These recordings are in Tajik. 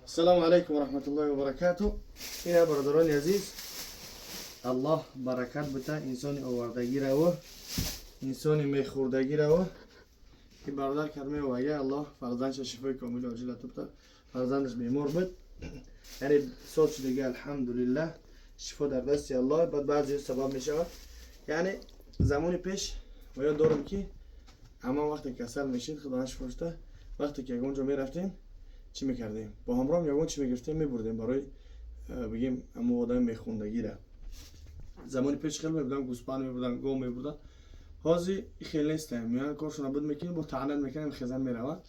Ассалому алайкум ва раҳматуллоҳи ва баракату. Ина, бародарони азиз, Аллоҳ баракат бита инсони овардагираву инсони мехӯрдагираву ки бародар карме овага. Аллоҳ фарзандша шифои комили оҷил ато бита. Фарзандаш бемор буд, яъне соз шудаги, алҳамдулиллаҳ. Шифо дар дасти Аллоҳ. Баъд баъзе сабаб мешавад. Яъне замони пеш ва ёд дорам, ки ҳамон вақте касал мешид, Худованд шифо шуда, вақте ки ягон ҷо мерафтем, чӣ мекардем? Бо ҳамроҳам ягон чӣ мегирифтем, мебурдем барои бигем, ҳамон одами мехондагира. Замони пеш хел мебурдан, гӯспанд мебурдан, гов мебурдан. Ҳозир хел нестем, меоян, коршона буд мекунем, бо таънат мекунем, хезан мераванд.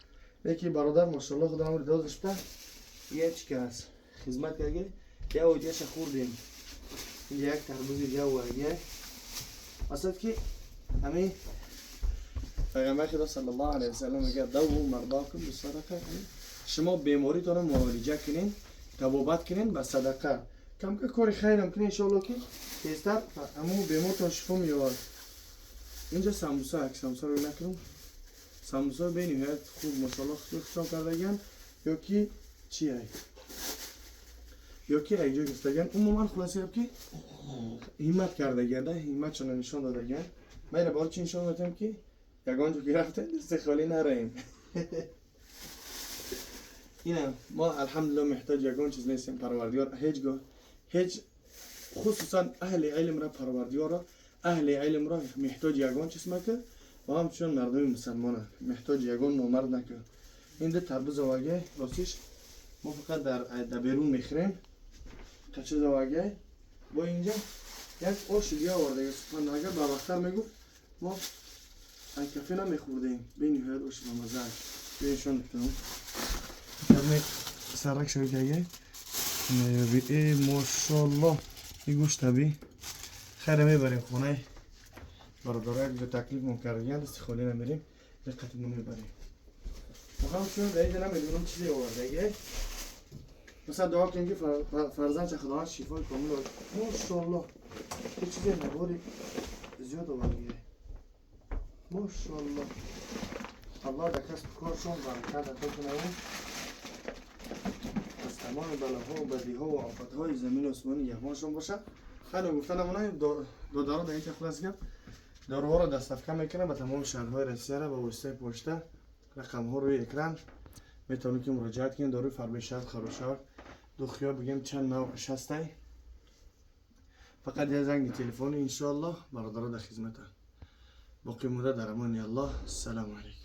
Лекин бародар, машоалло, Худо амри дозашта, я чӣ кас хизмат кардаги, я оҷаша хӯрдем. Инҷа як тарбузи дига овардия. Асад ки ҳамин Пайғамбари Худо саллаллоҳу алайҳи васаллам мегӯяд: داووا مرضاكم بالصدقة. Шумо беморитонро муолиҷа кунед, табобат кунед ба садақа. Камка кори хайрам кунед, иншоалло, ки тезтар ҳамун бемортон шифо меёбад. Инҷа самбуса, самбусаро накунам. Самбуса бениҳоят хуб, машоалло, хушон кардагиан ё ки чи ай, ё ки як ҷой гирифтагиан. Умуман, хулоса гап, ки ҳиммат кардагиан, ҳимматшонро нишон додагиан. Ман ина бори чи нишон додам, ки ягон ҷо ки рафтем, дасти холӣ нараем. Ина мо, алҳамдулилло, меҳтоҷ ягон чиз нестем. Парвардигор ҳеҷ гоҳ ҳеҷ, хусусан аҳли илмра, Парвардигорро аҳли илмро меҳтоҷи ягон чиз макар ва ҳамчунон мардуми мусалмона меҳтоҷи ягон номард накар. Ин ду тарбуз оваргай. Ростиш, мо фақат дар берун мехӯрем. Қачиз оваргай. Бо инҷа як оши дига овардаги. Субҳан, агар барвақттар мегуфт, мо ай кафе намехӯрдем. Бениҳоят оши бамаза. Бенишон кунам. Каме сарак шавикаге. Э, мошолло, и гӯштаби хайра мебарем хонаи бародаро. Як ҷо таклифмон кардагиан, дасти холӣ намерем, диққати мо мебарем. Ҳамчунон дар инҷа намедонам чизе овардаги. Масалан, дуо кунем, ки фарзандча Худованд шифои комил. Мошолло, ки чизе набори зиёд овардаги. Мошолло, Аллоҳ дар касбу коршон баракат ато кунаву аз тамоми балоҳо, бадиҳо ва офатҳои замину осмони нигаҳбоншон бошад. Хайр, гуфта намонаем, додаро, дар инҷа хулас гап, доруҳоро доставка мекунам ба тамоми шаҳрҳои Россияра ба воситаи почта. Рақамҳо рӯи экран, метавонед, ки муроҷиат кунед. Доруи фарбешавад, харошавад, духиё, бигем, чанд навъ шастай. Фақат як занги телефони, иншоаллоҳ, бародаро дар хизматанд. Боқӣ монда дар амони Аллоҳ. Ассалому алайкум.